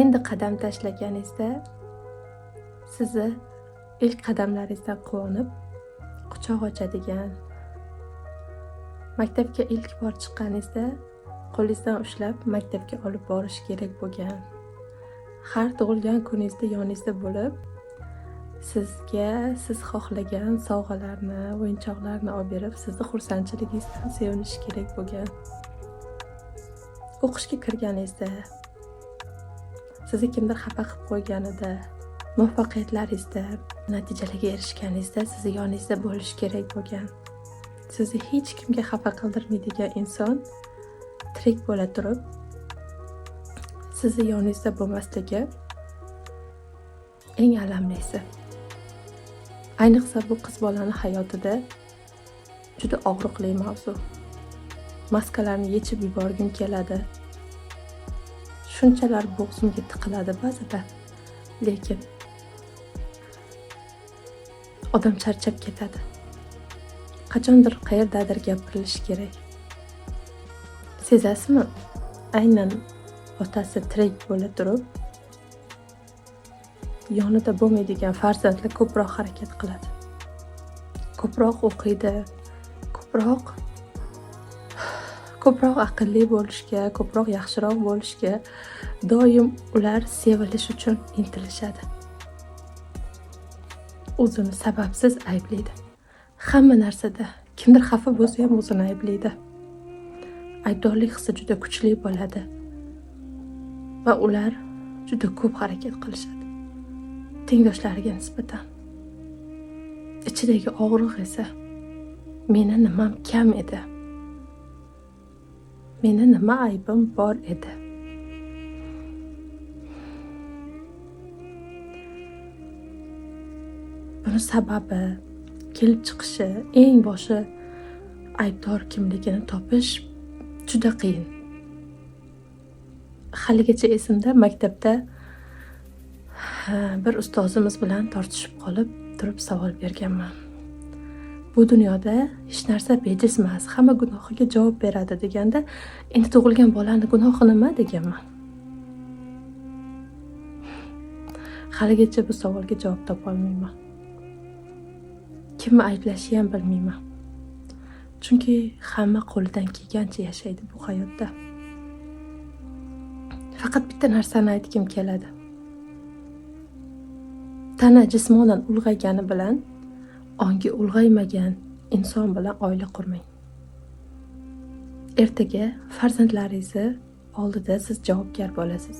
Endi qadam tashlaganingizda sizni ilk qadamlaringizdan quvonib quchoq ochadigan, maktabga ilk bor chiqqaningizda qo'lingizdan ushlab maktabga olib borish kerak bo'lgan, har tug'ilgan kuningizda yoningizda bo'lib sizga siz xohlagan sovg'alarni, o'yinchoqlarni olib berib, sizni xursandchiligingizdan sevinishi kerak bo'lgan. O'qishga kirganingizda sizni kimdir xafa qilib qo'yganida, muvaffaqiyatlaringizda, natijalarga erishganingizda sizni yoningizda bo'lishi kerak bo'lgan. Sizni hech kimga xafa qildirmaydigan inson tirik bo'la turib sizni yoningizda bo'lmasligi eng alamlisi. Ayniqsa bu qiz bolani hayotida juda og'riqli mavzu. Maskalarni yechib yuborgim keladi. Shunchalar bo'g'zimga tiqiladi ba'zida. Lekin odam charchab ketadi. Qachondir qayerdadir gapirilishi kerak. Sezasizmi? Aynan otasi tirik bo'la turib yonida bo'lmaydigan farzandlar ko'proq harakat qiladi. Ko'proq o'qiydi, ko'proq aqlli bo'lishga, ko'proq yaxshiroq bo'lishga, doim ular sevilish uchun intilishadi. O'zini sababsiz ayblaydi. Hamma narsada kimdir xafa bo'lsa ham o'zini ayblaydi. Aybdorlik hissi juda kuchli bo'ladi va ular juda ko'p harakat qilishadi tengdoshlariga nisbatan. Ichidagi og'riq esa meni nimam kam edi? Meni nima aybim bor edi? Buni sababi, kelib chiqishi, eng boshi aybdor kimligini topish juda qiyin. Haligacha esimda, maktabda bir ustozimiz bilan tortishib qolib turib savol berganman. Bu dunyoda hech narsa bejiz emas, hamma gunohiga javob beradi deganda, endi tug'ilgan bolani gunohi nima deganman. Haligacha bu savolga javob topa olmayman. Kimni ayblashni ham bilmayman. Chunki hamma qo'lidan kelgancha yashaydi bu hayotda. Faqat bitta narsani aytgim keladi. Tana jismonan ulg'aygani bilan ongi ulg'aymagan inson bilan oila qurmang. Ertaga farzandlaringizni oldida siz javobgar bo'lasiz.